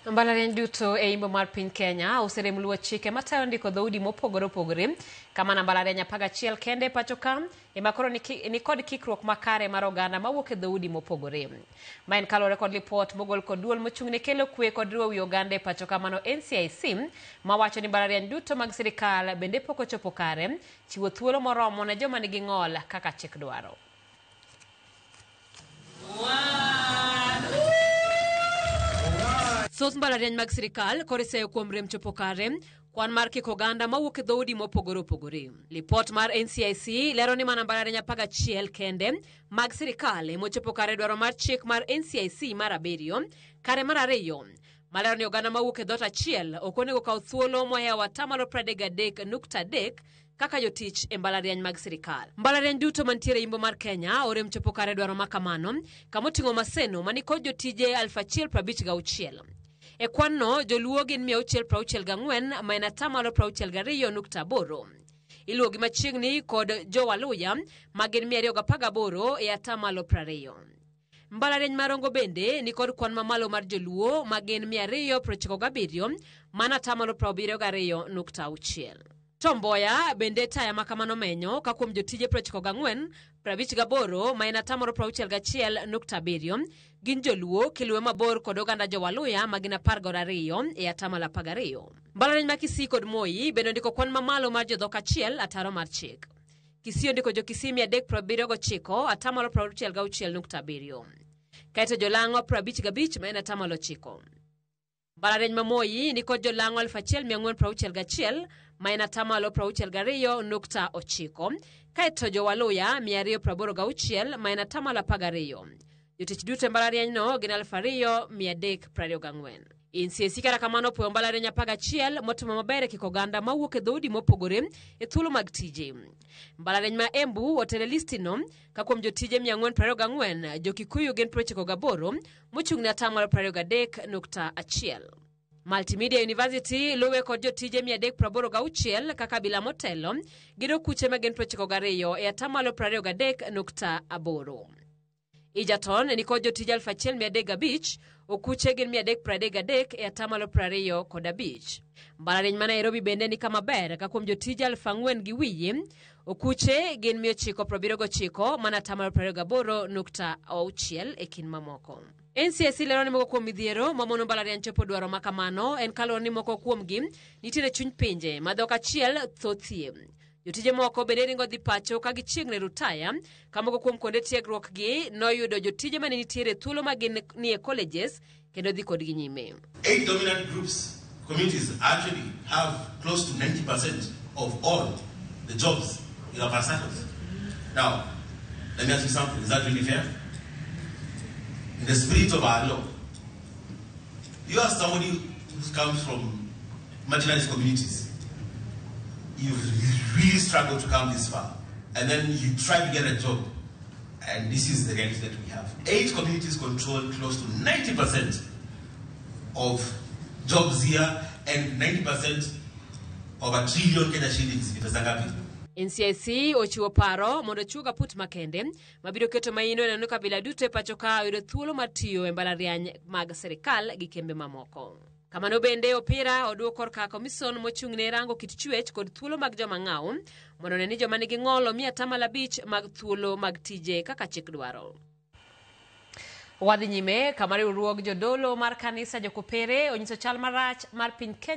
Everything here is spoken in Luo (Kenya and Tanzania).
Mbalariany duto e imbo mar piny Kenya oserem luwo chike matayo ndiko dhoudi mopogore opogore. Kamana mbalariany 11 kende pacho ka ema koro ni kod kikruok makare mar oganda mawuok e dhoudi mopogore. Ma en kaluwore kod lipot mogol kod duol mochung' ne kelo kwe kod riwo wi oganda e pacho ka mano NCIC mawacho ni mbalariany duto mag sirikal bende pok ochopo kare chiwo thuolo moromo ne joma nigi ng'ol kaka chik dwaro. Thoth mbalariany mag sirikal koro iseyo kuom rem chopo kare kwan mar kiko oganda mawuok e dhoudi mopogore opogore. Lipot mar NCIC lero ni mana mbalariany 11 kende mag sirikal emochopo kare dwaro mar chik mar NCIC mar 7 kare mar 2 malero ni oganda mawuok e dhoot achiel ok onego kaw thuolo mohewo atamalo 33.3 kaka jotich e mbalariany mag sirikal. Mbalariany duto mantiere imbo mar Kenya orem chopo kare dwaro ma kamano, kamoting'o Maseno manikod jotije 1056. E kwan no, joluo gin 664 ma en atamalo 62.8. Iluwo gi machiegni kod jowaluya ma gin 218 e atamalo 20. Mbalariany ma Rongo bende nikod kwan mamalo mar joluo ma gin 297 mana atamalo 72.6. Tom Mboya bende taya ma kamano menyo ka kuom jotije 94, 58 ma en atamalo 61.7 gin joluo kiluwe mabor kod oganda jowaluya ma gin 12 e atamalo 12. Mbalariany ma Kisii kod Moi bende ondiko kwan mamalo mar jodhok achiel ataro mar chik. Kisii ondiko jo-Kisii 379 atamalo 66.7. Kaeto jolang'o 55 ma en atamalo 9. Mbalariany ma Moi nikod jolang'o 1461 ma en atamalo 62.9, kaeto jowaluya 286 ma en atamalo 12. Jotich duto e mbalariany no gin 2324. NCIC kata kamano opuoyo mbalariany 11 motimo maber e kiko oganda mawuok e dhoudi mopogore e thuolo mag tije. Mbalariany ma Embu otelo e listino ka kuom jotije 424, jo-Kikuyu gin 98 mochung' ne atamalo 23.1. Multimedia University luwe kod jotije 386 kaka bila motelo gi okuche ma gin 92 e atamalo 23.8. Egerton nikod jotije 1305, okuche gin 333 e atamalo 25. Mbalariany ma Nairobi bende ni kama ber ka kuom jotije 4000 gi wiye, okuche gin 979 mana atamalo 28.6 e kind mamoko. NCIC lero ni moko kuom midhiero mamono mbalariany chopo dwaro ma kamano en kaluwore ni moko kuomgi nitiere chuny pinje ma dhok achiel thothie. Jotije moko bende ringo dhi pacho ka gichiegni rutaya, ka moko kuom kuonde tiegruok gi noyudo jotije mane nitiere thuolo ma gin nie colleges kendo dhi kodgi nyime. 8 dominant groups, communities actually have close to 90% of all the jobs in our parastatals. Now, let me ask you something. Is that really fair? In the spirit of our law, you are somebody who comes from marginalized communities. You've really struggled to come this far, and then you try to get a job, and this is the reality that we have. 8 communities control close to 90% of jobs here and 90% of a trillion Kenya shillings in pesa ngapi? NCIC ochiwo paro mondo ochiw kaput makende mabiro keto maino e neno kabila duto e pacho ka oyudo thuolo mar tiyo e mbalariany mag sirikal gi kembe mamoko. Kamano bende opira oduok korka komison mochung' ne rango kit chwech kod thuolo mag joma ng'aw mondo one ni joma nigi ng'ol omi atamalo 5 mag thuolo mag tije kaka chik dwaro. Wadhi nyime kama riwruog jodolo mar kanisa jokopere onyiso chal marach mar piny Kenya.